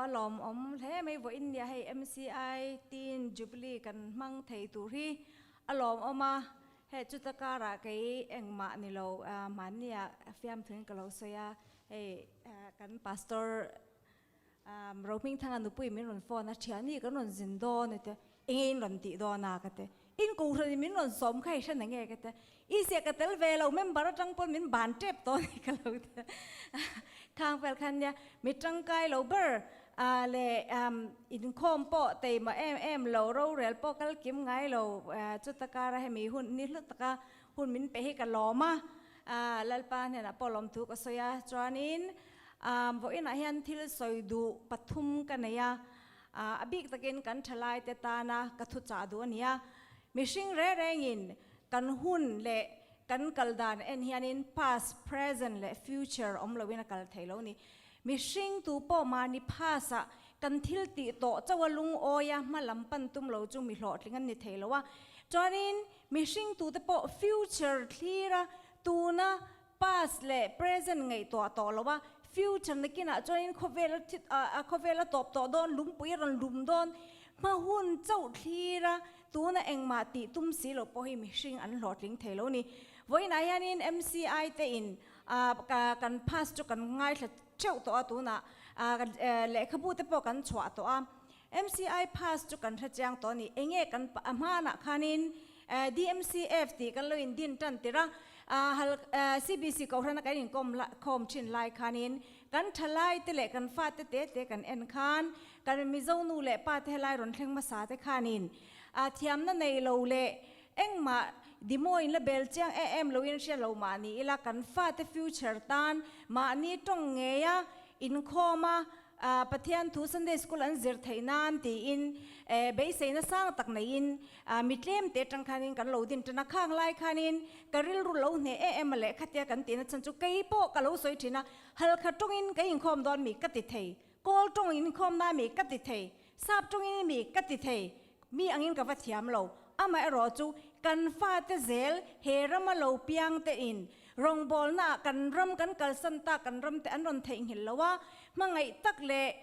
lawmawm hle mai vawiin nia hei MCI Teen Jubilee kan hmang thei tur hi a lawmawm a, hei chuta karah kei engmah ni lo hmannia fiamthuin ka lo sawi a, hei kan Pastor Rohmingthanga nupui min rawn phone a, thiani kan rawn zin dawn e te, enge in rawn tih dawn a ka ti, in kohhran in min rawn sawm kha i hre na nge ka ti, i ziah ka tel ve lo member atang pawn min ban tep tawh a ni ka lo ti khang vel khan nia mi tangkai lo ber leh inkhawm pawh teimah em em lo rorel pawh kal kim ngai lo chuta kara hemi hun ni hlu taka hun min pe hi ka lawm a, Lalpa hnenah pawh lawmthu ka sawi a, chuanin vawiinah hian thil sawi duh pathum ka nei a, a bik takin kan thalaite tana ka thuchah duh a ni a, mihring reng rengin kan hun leh kan kal dan en hianin past, present leh future awm loin a kal thei lo a ni. Mihring tu pawh mahni past ah kan thil tih tawh chauh a lungawi a hma lam pan tum lo chu mi hlawhtling an ni thei lo a, chuanin Mihring tute pawh future thlir a, tuna past leh present ngaihtuah tawh lo a, future nakinah chuanin khawvel a thi a khawvel a tawp tawh dawn, lungpui a rawn lum dawn, hma hun chauh thlir a, tuna engmah tih tum si lo pawh hi mihring an hlawhtling thei lo ni. Vawiinah hianin MCI te in kan past chu kan ngaithla theuh tawh a, tunah lehkhabu te pawh kan chhuah tawh a, MCI pass chu kan hre chiang tawh a ni. Enge kan a hmanah khanin DMCF tih kan lo in din tan tir a, hal CBC Kohhrana kan inkawm khawm thin lai khanin kan thalai te leh kan fate te te kan en khan kan Mizo nu leh pa te helai rawn thleng hmasa te khanin thiamna nei lo leh engmah dimawiin la bel chiang em em loin hria lo mahni ila kan fate future tan mahni tawng ngeia inkhawm a Pathian thu Sunday School an zir theih nan tiin beiseina sang tak neiin mi tlem te atang khanin kan lo din tan a, khang lai khanin ka rilru lo hneh em em a leh khatia kan tihna chhan chu kei pawh ka lo sawi thin a, halkha tawngin ka inkhawm dawn mi ka ti thei, kawl tawng inkhawm na mi ka ti thei, sap tawngin mi ka ti thei, mi angin ka va thiam lo. Amaherawh chu kan fate zel he rama lo piang te in Rawngbawlna ah kan ram kan kalsan ta kan ram te an rawn theihnghilh lo a, hmangaih tak leh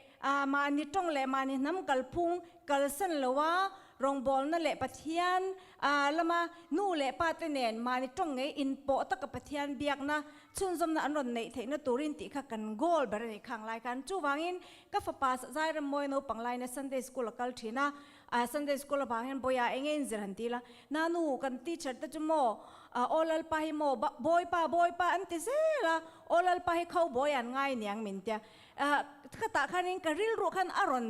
mahni tawng leh mahni hnam kalphung kalsan lo a, rawngbawlna leh Pathian lama nu leh pa te nen mahni tawng ngei inpawh taka Pathian biakna chhunzawmna an rawn neih theihna turin tih kha kan goal ber a ni khang lai khan. Chuvangin ka fapa Zairammawi naupang laina Sunday School a kal thin a, Sunday school avang hian bawiah eng nge in zir han ti la, nanu kan teacher te chu maw aw lalpa hi maw bawipa bawipa an ti zel a, aw lalpa hi kho bawi an ngai niang min tia, khatah khanin ka rilruah khan a rawn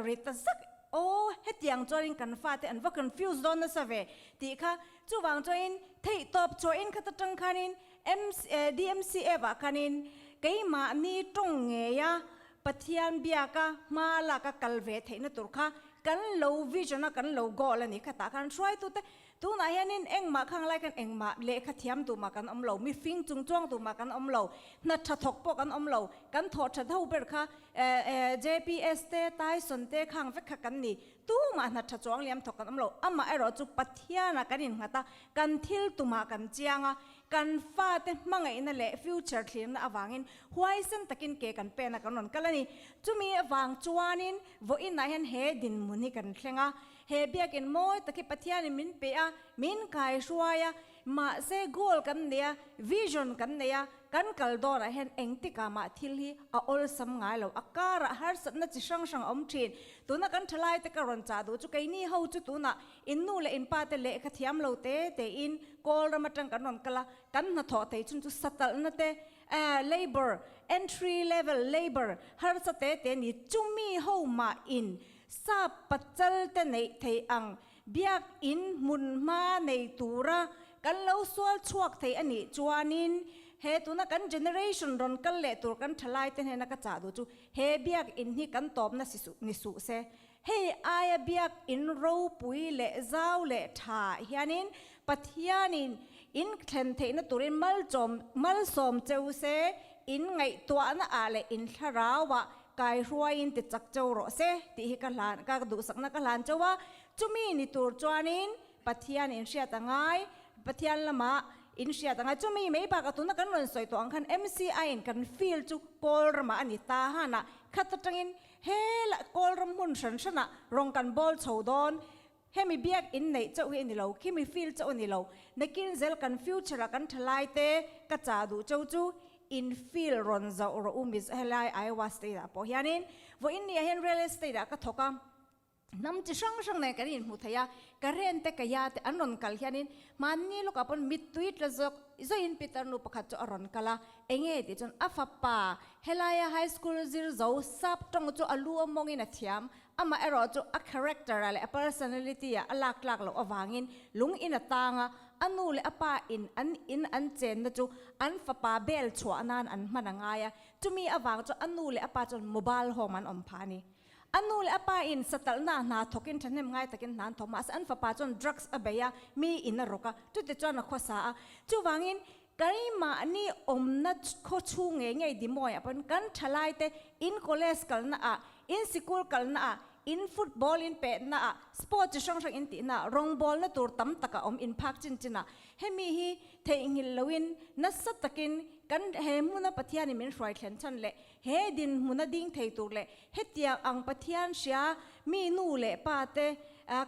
ri ta zak aw hetiang chuanin kan fate an va confuse dawn nasa ve tih kha, chuvang chuanin theihtawp chhuahin khat atang khanin DMCF ah khanin keimahni tawng ngeia Pathian biaka hma laka kal ve theihna tur kha kan lo vision a kan lo goal a ni khatah khan hruaitute tunah hianin engmah khang lai khan engmah lehkha thiam tumah kan awm lo, mifing chung chuang tumah kan awm lo, hna tha thawk pawh kan awm lo, kan thawh tha dho ber kha JPS te Tyson te khang vek kha kan ni, tumah hna tha chuang liam thawk kan awm lo, amah erawh chu Pathianah kan innghat a, kan thil tumah kan chiang a, Kan fate hmangaihna leh future thlirna avangin huaisen takin ke kan pena kan rawn kal a ni. Chumi avang chuanin vawiinah hian he dinhmun hi kan thleng a. He biakin mawi tak hi Pathianin min pe a, min kaihruai a, mahse goal kan nei a, vision kan nei a, kan kal dawnah hian engtikah mah thil hi a awlsam ngai lo. A karah harsatna chi hrang hrang a awm thin. Tuna kan thalaite ka rawn chah duh chu keini ho chu tunah In nu leh in pa te lehkha thiam lo te tein kawl ram atang kan rawn kal a, kan hnathawh thei chhun chu satalhna te, labour, entry level labour harsa te te ni chumi ho mah in sap pachal te neih thei ang biak in hmun hma nei tura kan lo sual chhuak thei a nih chuanin he tuna kan generation rawn kal leh tur kan thalai te hnena ka chah duh chu he biak in hi kan tawpna ni suh se. Hei aia biak in ropui leh zau leh tha hianin Pathianin in thlen theihna turin malchawm malsawm cheu se, in ngaihtuahna ah leh in thlarauah kaihruaiin ti chak cheu rawh se tih hi ka hlan ka duhsakna ka hlan cheu a. Chumi ni tur chuanin Pathian in hriat a ngai, Pathian lamah in hriat a ngai. Chumi mai bakah tuna kan rawn sawi tawh ang khan MCI in kan field chu Kawl ramah a ni ta hanah. Khat atangin he lah Kawlram hmun hran hranah rawn kan bawl chho dawn. Hemi biak in neih chauh hi a ni lo, khimi field chauh a ni lo. Nakin zel kan future ah kan thalai te ka chah duh chauh chu in field rawn zauh rawh u Mizo helai Iowa state ah pawh hianin vawiin ni ah hian real estate ah ka thawk a, hnam chi hrang hrang nen kan inhmu thei a, ka ren te ka ya te an rawn kal hianin hmanni lawkah pawn mittui tla zawk zawhin Peter nu pakhat chu a rawn kal a, enge tih chuan a fapa helaia high school zir zo sap tawng chu a lu a mawngin a thiam Amah erawh chu a character ah leh a personality ah a lak tlak loh avangin lung in a tang a, a nu leh a pa in an in an chenna chu an fapa bel chhuah nan an hman a ngai a, chumi avang chu a nu leh a pa chuan mobile home an awm phah a ni. A nu leh a pa in satalhna hna thawkin thahnem ngai takin hna an thawk mahse an fapa chuan drugs a bei a, mi in a rawk a, chutichuan a khawsa a. Chuvangin Keimahni awmna khaw chhung ngei ngei Dimoy-ah pawhin kan thalaite in college kalna ah, in sikul kalna ah, in football in pehna ah, sport chi hrang hrang in tihna ah rawngbawlna tur tam tak a awm in phak chin chin ah. Hemi hi theihnghilh loin nasa takin kan he hmuna Pathianin min hruai thlen chhan leh he dinhmuna ding thei tur leh hetiang ang Pathian hria mi nu leh pa te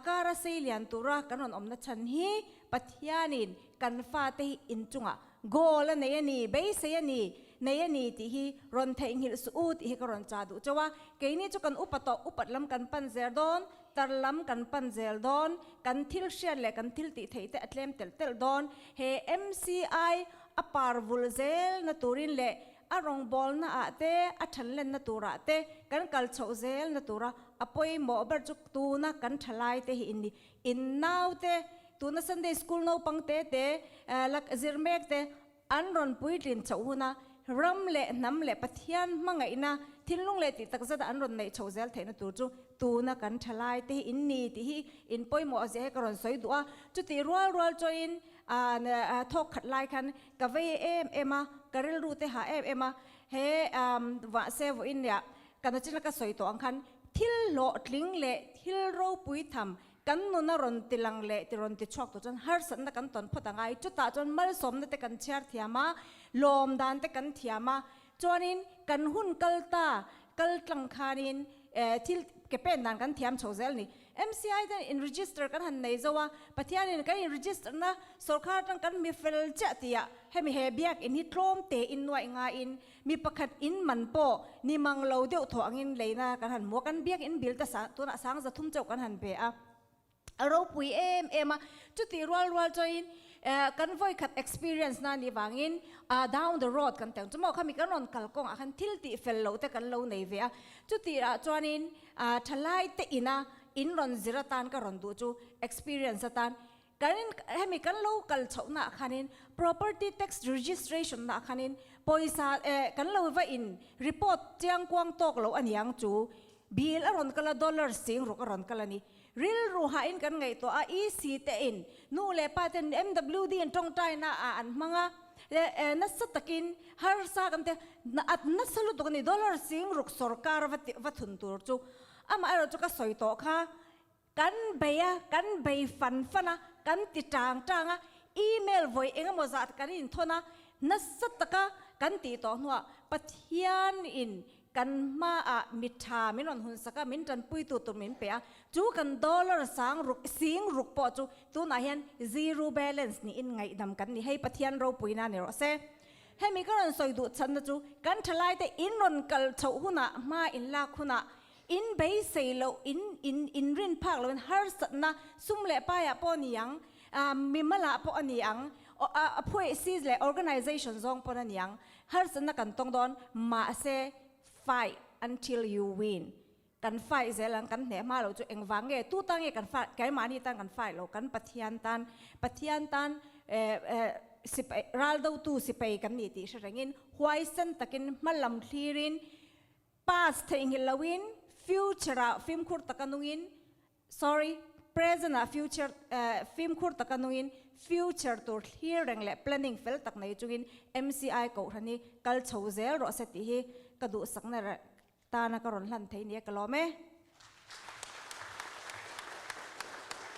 kara sei lian tura kan rawn awmna chhan hi Pathianin Kan fate hi inchungah goal a nei a ni, beisei a ni, nei a ni tih hi rawn theihnghilh suh u tih hi ka rawn chah duh chauh a. Keini chu kan upa tawh, upat lam kan pan zel dawn, tar lam kan pan zel dawn, kan thil hriat leh kan thil tih theih te a tlem telh telh dawn. He MCI a par vul zel na turin leh a rawngbawlna ah te, a thanlenna turah te kan kal chhoh zel na tura a pawimawh ber chu tuna kan thalai te hi in ni. In naute, tuna Sunday School naupang te te, lak zir mek te an rawn puitlin chhoh huna ram leh hnam leh Pathian hmangaihna thinlung leh tih takzata an rawn neih chhoh zel theihna tur chu tuna kan thalai te hi in ni tih hi in pawimawh zia hi ka rawn sawi duh a. Chutih rual rual chuain thawk khat lai khan ka vei em em a, ka rilru te hah em em a, he vahse vawiin nia Ka nachina ka sawi tawh ang khan thil hlawhtling leh thil ropui tham kan nuna rawn ti lang leh ti rawn ti chhuak tur chuan harsatna kan tawn phawt a ngai. Chutah chuan malsawmna te kan chhiar thiam a, lawm dan te kan thiam a, chuanin kan hun kal ta kal tlang khanin thil ke pen dan kan thiam chho zel a ni. MCI ten in register kan han nei zo a, Pathianin kan in register na sawrkar atang kan mi fel chiah tih ah hemi he biakinn hi tlawm te in nuaih ngaiin Mi pakhat in man pawh ni mang lo deuh thaw angin leina kan han hmu a, kan biakinn bil te sang tunah sang zathum chauh kan han pe a, a ropui em em a, chutih rual rual chuanin kan vawikhat experience na nih vangin down the road kan teng chu maw khami kan rawn kal kawngah khan thil tih fel loh te kan lo nei ve a, chutih ah chuanin thalai te ina in rawn zir atan ka rawn duh chu experience atan Kan hemi kan lo kal chhohna ah khanin property tax registration na ah khanin pawisa eh kan lo va in report chiang kuang tawk lo a niang chu bill a rawn kal a dollar sing ruk a rawn kal a ni. Rilru hahin kan ngaihtuah a EC te in nu leh pa ten MWD in tawngtaina ah an hmang a eh nasa takin harsa kan ti a nasa lutuk a ni dollar sing ruk sorkar va va thun tur chu amaherawhchu ka sawi tawh kha Kan bei a, kan bei fan fan a, kan ti tang tang a, email vawi eng emaw zat kan inthawn a, nasa taka kan tih tawh hnuah Pathianin kan hmaah mi tha min rawn hunsak a, min tanpuitu tur min pe a, chu kan dollar sang ruk, sing ruk pawh chu tunah hian zero balance niin ngaihdam kan ni. Hei Pathian ropuina ni rawh se. Hemi ka rawn sawi duh chhanna chu kan thalaite in rawn kal chhoh hunah, hma in lak hunah In beisei loh, in in inrin phak lohin harsatna sum leh paiah pawh a ni ang, mimalah pawh a ni ang, a phuaih si leh organization zawng pawn a ni ang, harsatna kan tawng dawn, mahse fight until you win. Kan fight zel ang, kan hneh hma loh chu engvang nge, tu tan nge kan fight, keimahni tan kan fight lo, kan Pathian tan, Pathian tan sipai, raldotu sipai kan ni tih hre rengin huaisen takin hmalam thlirin, Past theihnghilh loin future ah fimkhur taka nungin sorry present ah future fimkhur taka nungin future tur thlir reng leh planning fel tak nei chungin MCI kohhran hi kal chho zel rawh se tih hi ka duhsakna tana ka rawn hlan thei nia ka lawm e.